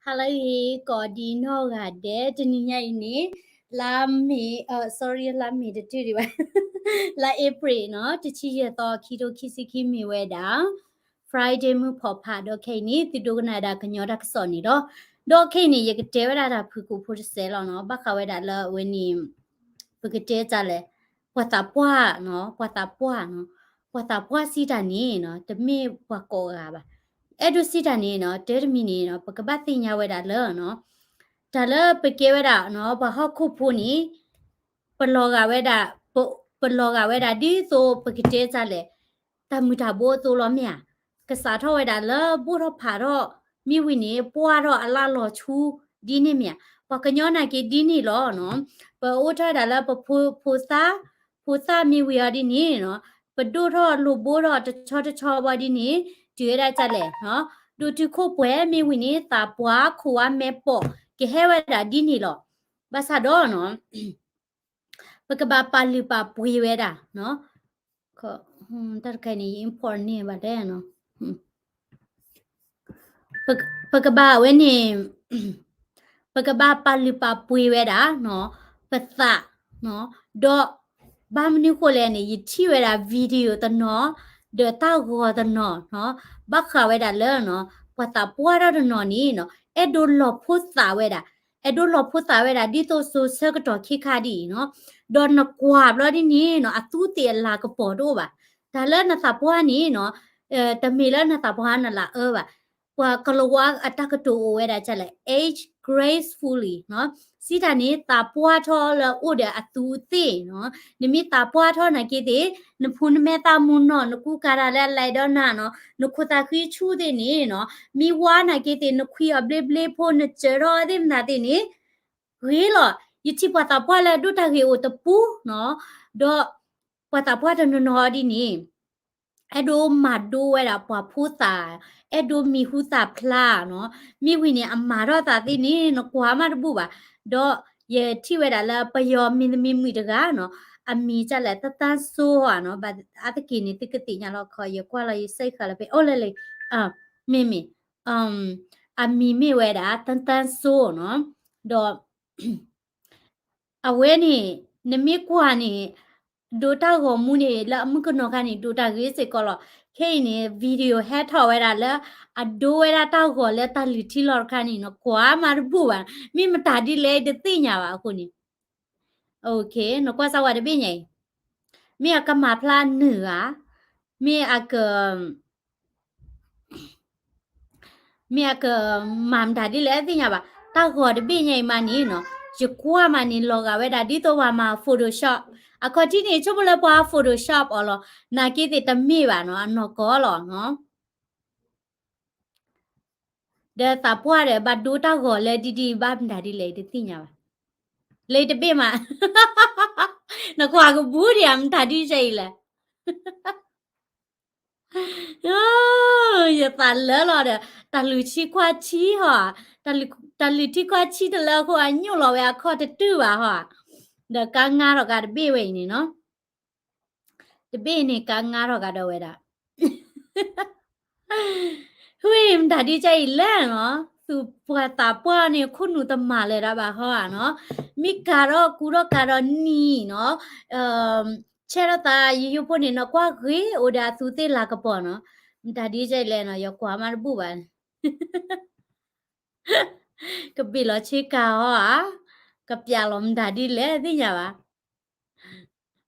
ဟါလၢအဂ့ၤ ကိးဒံနီၢ်ဂၤဒဲး တနံၤညါအံၤန့ၣ် လါမ့ၤ sorry လါမ့ၤတတုၤဒံးဘၣ် လါအ့ဖြ့ၣ်နီၤ တဆံယဲၢ်သီ ခံထိခံဆံခံမ့ၢ်ဝဲဒၣ် Friday မုၢ်ဖီဖး ဒီးခဲအံၤန့ၣ် သုဒိကနၣ်ဒၣ်ကညီတၢ်ကစီၣ်န့ၣ်ဒီး ဒီးခဲအံၤန့ၣ် ယကတဲဝဲဒၣ်တၢ်ဖုၣ်ကိာ်ဖိတစဲးလီၤနီၤ ဘၣ်ဃးဝဲဒၣ်လၢအဝဲန့ၣ် ပကတဲတၢ်လဲၣ် ပှၤသးပှၢ်နီၤ ပှၤသးပှၢ်နီၤ ပှၤသးပှၢ်စံးတၢ်န့ၣ်နီၤ တမ့ၢ်ပှၤကိးဂၤဘၣ်. အဲၣ်ဒိးစံးတၢ်န့ၣ်နီၤ တၢ်တမံၤန့ၣ်နီၤ ပကဘၣ်သ့ၣ်ညါဝဲဒၣ်လၢနီၤ တၢ်လၢပကဲဝဲဒၣ်နီၤ ပှၤဟီၣ်ခိၣ်ဖိန့ၣ် ပလီၤဂာ်ဝဲဒၣ် ပ ပလီၤဂာ်ဝဲဒၣ်ဒ်သိးပကတဲတၢ်လဲၣ် တၢ်မုၢ်တၢ်ဘိအသိးလီၤမ့ၢ်ဧါ. ကစးထီၣ်ဝဲဒၣ်လၢဘိၣ်ထီၣ်ဖးထီၣ် မ့ၢ်ဝံၤန့ၣ် ပှၢ်ထီၣ်အလၢ်လီၤဆူ ဒ်န့ၣ်မ့ၢ်ဧါ. ပှၤကညီနာ်က့ဒ်န့ၣ်လီၤနီၤ. ပအိၣ်ထီၣ်ဝဲဒၣ်လၢပဖိ ဖိသၣ် ဖိသၣ်မ့ၢ်ဝံၤအီၤဒ်န့ၣ်နီၤ ပဒိၣ်ထီၣ်လိာ်ဘိထီၣ်တဆီတဆီဘၣ်ဒ်န့ၣ် တုၤဝဲဒၣ်တၢ်လဲၣ်နီၤ ဒိၣ်တုာ်ခိၣ်ပှဲၤမ့ၢ်ဝံၤန့ၣ် သးပှၢ်ခိၣ်ဝါမဲပိာ် ကဟဲဝဲဒၣ်ဒ်န့ၣ်လီၤ. ဘၣ်ဆၣ်ဒီးနီၤ ပကဘၣ်ပာ်လုၢ်ပာ်ပှ့ၤဝဲဒၣ်နီၤ တၢ်တခါန့ၣ် import န့ၢ်ဘၣ်တဲနီၤ ပကဘၣ်ဝဲန့ၣ် ပကဘၣ်ပာ်လုၢ်ပာ်ပှ့ၤဝဲဒၣ်နီၤ ပသး ဒီး ဘၣ်မနုၤဃိလဲၣ်န့ၣ် ယထံၣ်ဝဲဒၣ် video တနီၤ ဒီးတၢ်ဂီၤတနီၤနီၤ ဘၣ်ဃးဝဲဒၣ်လၢနီၤ ပှၤသးပှၢ်ထီၣ်တနီၤန့ၣ်နီၤ အဲၣ်ဒိးလီၤဖိသးဝဲဒၣ် အဲၣ်ဒိးလီၤဖိသးဝဲဒၣ် ဒ်သိးစိၤဆၢကတီၢ်ခဲခါဒ်အံၤနီၤ ဒီးနကွၢ်ဘျီဒ်န့ၣ်နီၤ အသူးသ့ၣ်အလၤကပီၤတအိၣ်ဘၣ်. တၢ်လၢနသးပှၢ်န့ၣ်နီၤ တမ့ၢ်လၢနသးပှၢ်နလၤအၢဘၣ်. ပှၤကလၤဝါအတၢ်ကတိၤအိၣ်ဝဲဒၣ်တၢ်လဲၣ် age gracefully နီၤ စံးတၢ်န့ၣ် သးပှၢ်ထီၣ်လၢအိၣ်ဒီးအသူးအသ့ၣ်နီၤ နမ့ၢ်သးပှၢ်ထီၣ်နာ်က့သ့ၣ် နဖူနမဲာ်သးမုၢ်နီၢ် နကူကၤတၢ်လၢအလဲၤဒီးနၤနီၤ နခိၣ်သးဃံဆူၣ်သ့ၣ်န့ၣ်နီၤ မ့ၢ်ဝါနာ်က့သ့ၣ် နခွံအီၤဘျ့ဘျ့ဖိ နစၢၤထီၣ်သ့ၣ်မနုၤသ့ၣ်န့ၣ် ဂ့ၤလီၤ. ယထံၣ်ပှၤသးပှၢ်လၢအဒိၣ်တၢ်ဂ့ၢ်အိၣ်တပူၤနီၤ ဒီးပှၤသးပှၢ်တနီၤနီၤဒ်န့ၣ် အဲၣ်ဒိးမၤဒိဝဲဒၣ်ပှၤဖိသၣ် အဲၣ်ဒိးမံၤဟူသၣ်ဖျါနီၤ မ့ၢ်ဝံၤန့ၣ် အမၤထီၣ်သးသ့ၣ်န့ၣ် နကွၢ်မးတဘူၣ်ဘၣ်. ဒီးယထံၣ်ဝဲဒၣ်လၢပယီၤမံၤသမံးမုာ်တဂၤနီၤ အမံၤတၢ်လဲၣ် တၢ်တၢ်စိဟီနီၤ ဘၣ်အါတက့ၢ်န့ၣ် သုကသ့ၣ်ညါလီၤခီ ယကွၢ်လီၤယစဲဃာ်လၢဖဲ အိၣ်လဲၣ်လဲၣ် မ့မ့ၢ် အမံၤမ့ၢ်ဝဲဒၣ် တၢ်တၢ်စိနီၤ ဒီး အဝဲန့ၣ် နမ့ၢ်ကွၢ်န့ၣ် ဒိးတၢ်ဂီၤမူန့ၣ် လၢအမုၣ်ကနီၤခါန့ၣ် ဒိးတၢ်ဂ့ၤစ့ၢ်ကီးလီၤ. ခဲအံၤန့ၣ် video ဟဲထီၣ်ဝဲဒၣ်လၢ အဒိဝဲဒၣ်တၢ်ဂီၤလၢတၢ်လုၢ်ထံလီၤတခါန့ၣ် နကွၢ်မးတဘူၣ်ဘၣ်. မ့ၢ်မတၤဒ်လဲၣ်တသ့ၣ်ညါဘၣ်အဃိန့ၣ် နကွၢ်စၢ်ဝဲတဘ့ၣ်ညါအံၤ မ့ၢ်အကမၤဖျါနုာ်ဧါ, မ့ၢ်အက မ့ၢ်အကမၤမတၤဒ်လဲၣ်သ့ၣ်ညါဘၣ်. တၢ်ဂီၤတဘ့ၣ်ညါအံၤမးန့ၣ်နီၤ, ယကွၢ်မးန့ၣ် လီၤဂာ်ဝဲဒၣ်ဒ်သိးပှၤမၤ Photoshop. အခီၣ်ထံးန့ၣ် ဆိကမိၣ်လၢပှၤ Photoshop အီၤလီၤ. နာ်က့သ့ၣ်တမ့ၢ်ဘၣ်နီၤ, အနီၢ်ကီၢ်လီၤနီၤ. ဒီးသးပှၢ်ဒီး ဘၣ်ဒိတၢ်ဂီၤလၢဒ်ဒ်ဘၣ်မတၤဒ်လဲၣ်တသ့ၣ်ညါဘၣ်. လၢတဘ့ၣ်မး, နကွၢ်ကဘူဒံးဧါ မတၤဒ်ကဲအံၤလဲၣ်. ယသးလၢလီၤဒီး တၢ်လုၢ်ထံခွါထံဟီ, တၢ်လုၢ်ထံခွါထံတလၢအဃိ အညိၣ်လီၤဝဲအခီၣ်တတုၤဘၣ်ဟီ, ဒီးကါငါထီၣ်ကါတဘ့ၣ်ဝဲအံၤန့ၣ်နီၤ. တဘ့ၣ်န့ၣ် ကါငါထီၣ်ကါဒီးဝဲဒၣ် ဟူမတၤဒ်ကဲအံၤလဲၣ်နီၤ, သုးပှၤသးပှၢ်န့ၣ် ခိၣ်နူာ်တမၤလၢၤဒၣ်ဘၣ်ဟီဧါနီၤ, မ့ၢ်ကၤထီၣ်ကူထီၣ်ကၤဒီးနံၤနီၤ, ဆဲးထီၣ်သးယိယိဖိန့ၣ်နီၤ, ကွၢ်ဂ့ၤအိၣ်ဒီးအသူးသ့ၣ်လၤကပီၤနီၤ, မတၤဒ်ကဲအံၤလဲၣ်နီၤ, ယကွၢ်မးတဘူၣ်ဘၣ်, ကဘ့ၣ်လီၤဆ့ကၤဟီဧါ, ကပျးလီၤမတၤဒ်လဲၣ်သ့ၣ်ညါဘၣ်.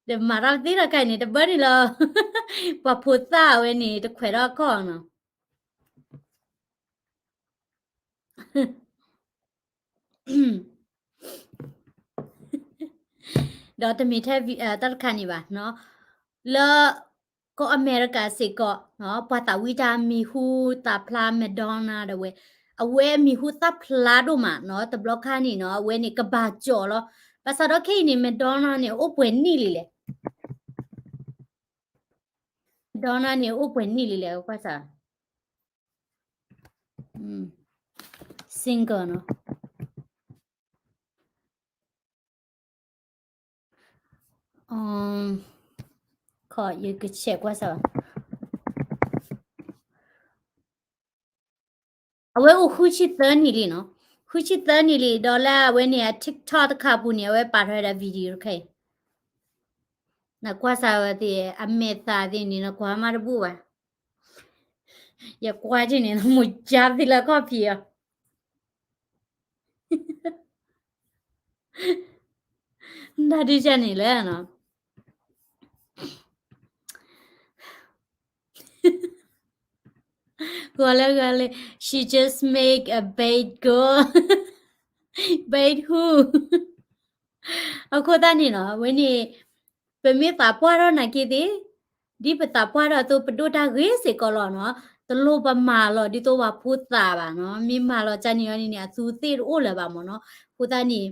ဒီးမၤထီၣ်သ့ထီၣ်ခါန့ၣ် တဘၢန့ၣ်လီၤ, ပှၤဖိသၣ်ဝဲန့ၣ် တခွဲးထီၣ်အခီၣ်နီၤ. ဒီးတမ့ၢ်ထဲတၢ်တခါန့ၣ်ဘၣ်နီၤ, လၢ ကီၢ်အမဲရကၤစ့ၢ်ကီး ပှၤသးဝံၣ်တၢ်မံၤဟူသၣ်ဖျါ Madonna ဒီးဝဲ, အဝဲမံၤဟူသၣ်ဖျါဒိၣ်မးနီၤ, တဘျီခါန့ၣ်နီၤ အဝဲန့ၣ်ကဘၣ်ကၠီၣ်လီၤ. ဘၣ်ဆၣ်ဒီးခဲအံၤန့ၣ် Madonna န့ၣ် အိၣ်ပှဲၤနံၣ်လံလဲၣ်, Madonna န့ၣ် အိၣ်ပှဲၤနံၣ်လံလဲၣ်, ကွၢ်စၢ် single နီၤ. ခီ ယကဆဲးကွၢ်စၢ်ဘၣ်. အဝဲအိၣ်ဃုဆံသၢနံၣ်လံနီၤ, ဃုဆံသၢနံၣ်လံ ဒီးလၢအဝဲန့ၣ် အ TikTok တခါအပူၤန့ၣ် အဝဲပာ်ထီၣ်ဝဲဒၣ် video တခါအံၤ, နကွၢ်စၢ်ဝဲသ့ၣ် အမဲာ်သၣ်သ့ၣ်န့ၣ် နကွၢ်မးတဘူၣ်ဘၣ်, ယကွၢ်က့ၤန့ၣ် မိၢ်ကၢသ့လၢခီၣ်ဖံးအီၤ နဒုကန့ၣ်လၢနီၤ, ဂီၤလၢဂီၤလၢ she just make a bait girl, bait who? အဃိသတးန့ၣ်နီၤ အဝဲန့ၣ် ပမ့ၢ်သးပှၢ်ထီၣ်နာ်က့သ့ၣ်, ဒ်ပသးပှၢ်ထီၣ်အသိး ပဒိၣ်တၢ်ဂ့ၤစ့ၢ်ကီးလီၤနီၤ, တလိၣ်ပမၤလီၤဒ်သိးပှၤဖိသၣ်ဘၣ်နီၤ, မ့ၢ်မၤလီၤကန့ၣ်အီၤန့ၣ်န့ၣ် အသူသ့ၣ်တအိၣ်လၢၤဘၣ်မ့ၢ်နီၤ, အဃိသတးန့ၣ်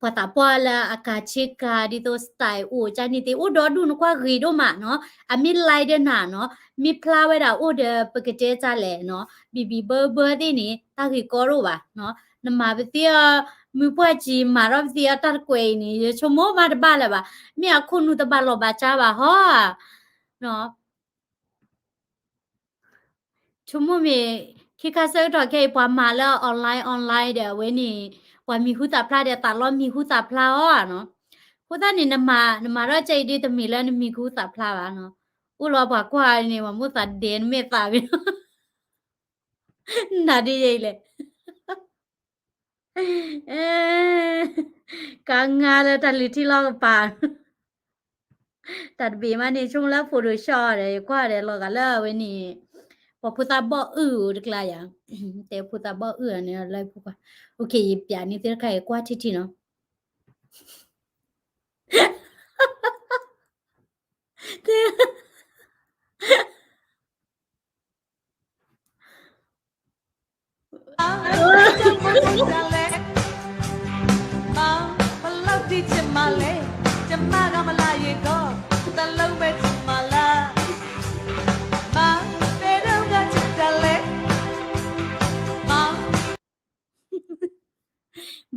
ပှၤသးပှၢ်လၢအကၤဆ့ကၤ ဒ်သိး style အိၣ်ကန့ၣ်သ့ၣ် အိၣ်ဒီဒူၣ် နကွၢ်ဂ့ၤဒိၣ်မးနီၤ, အမ့ၢ် like ဒီးနၤနီၤ, မ့ၢ်ဖျါဝဲဒၣ်အိၣ်ဒီး ပကတဲတၢ်လဲၣ်နီၤ, ဘံၣ်ဘံၣ်ဘၢဘၢသ့ၣ်န့ၣ် တၢ်ဂ့ၢ်ကီတအိၣ်ဘၣ်နီၤ, နမၤပသ့အီၤ မုၢ်ပှၢ်စံၤ မၤထီၣ်ပသ့အီၤတၢ်တကွဲးအံၤန့ၣ် ယဆိကမိၣ်မးတဘၣ်လၢၤဘၣ်, မ့ၢ်အခိၣ်နူာ်တဘၣ်လီၤဘၣ်စၢ်ဘၣ်ဟီ ဆိကမိၣ်မ့ၢ် ခဲခါဆၢကတီၢ်ခဲအံၤ ပှၤမၤလၢ online online ဒီးအဝဲန့ၣ် ပှၤမံၤဟူသၣ်ဖျါဒီးသးလီမံၤဟူသၣ်ဖျါအီၤနီၤ, အဃိသတးန့ၣ် နမၤထီၣ်ကဲအံၤဒ်တမ့ၢ်လၢနမံၤကဟူသၣ်ဖျါဘၣ်နီၤ, အိၣ်လီၤပှၤကွၢ်န့ၣ် ပှၤမိၣ်သးဒဲနမဲာ်သၣ်ဝံၤ နၤဒ်ယဲအံၤလဲၣ် ကငါလၢတၢ်လုၢ်ထံလီၢ်ကပၤ, တၢ်တဘ့ၣ်မးန့ၣ် ဆိကမိၣ်လၢ Photoshop ဒီး ယကွၢ်ဒီးလီၤဂာ်လၢအဝဲန့ၣ် ပှၤဖိသၣ်ဘီၣ်အုၣ်အိၣ်တကျါယၤ, တဲဖိသၣ်ဘီၣ်အုၣ်န့ၣ်လၢဖိကွၢ်, OK ယပျးန့ၢ်သုတခါ ယကွၢ်ထံထံနီၤ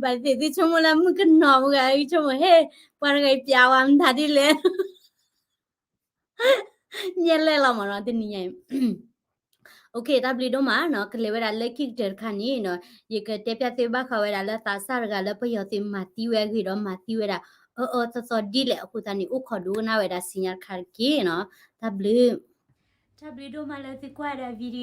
ဘၣ်သ့ၣ်သ့ၣ် ဆိကမိၣ်လၢမုၣ်ကနီၤမုၣ်ဂၤ ဆိကမိၣ်ဟ့ၣ် ပှၤတဂၤအံၤပျးဝဲမတၤဒ်လဲၣ် ညဲလဲၣ်လီၤမ့ၢ်နီၤ တနံၤညါအံၤ OK တၢ်ဘျုးဒိၣ်မးနီၤ ကလဲၤဝဲဒၣ်လၢခံကတၢၢ်တခါန့ၣ်နီၤ ယကတဲပျးသုဘၣ်ဃးဝဲဒၣ်လၢသးစၢ်တဂၤလၢပယီၤသုးမၤသံဝဲအဂ့ၢ်ဒီးမၤသံဝဲဒၣ် အၢအၢသီသီဒ်လဲၣ်အဃိသတးန့ၣ် အိၣ်ခိးဒိကနၣ်ဝဲဒၣ်စံညါတခါတက့ၢ်နီၤ တၢ်ဘျုး တၢ်ဘျုးဒိၣ်မးလၢသုကွၢ်ဝဲဒၣ် video